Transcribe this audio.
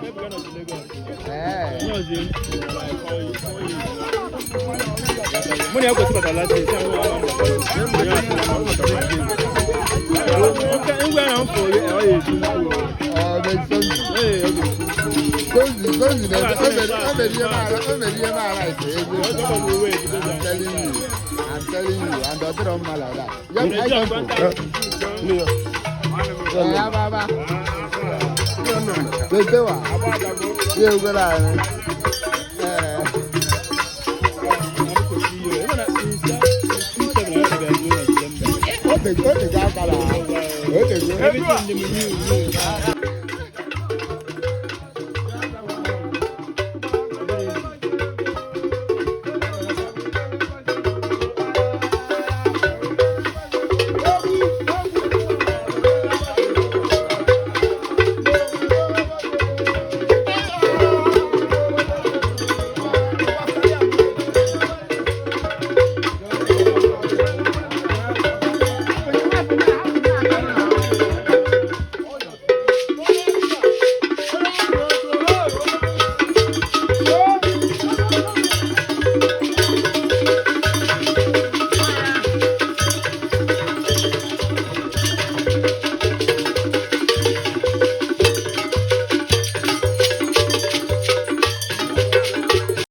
Ee. Mụ na ya kwesịrị bata last year, sị ahụ ama mbata. Ngwa na mfọ ọ ya eji mkpu. Ọ bụ Sonzi. Ee, ọ ga-eji. Sonzi, Sonzi na o mere ihe maara, o mere ihe maara ite ego. Ọ ga-agba uwe ejibe I'm telling you, I'm telling you, and ọ dịrọ mma like that. Ya ya. I come. Ya baba. Tetewa. Ya egwere anyị. Ee. O tego aka na. O tego. Everything dị m new new.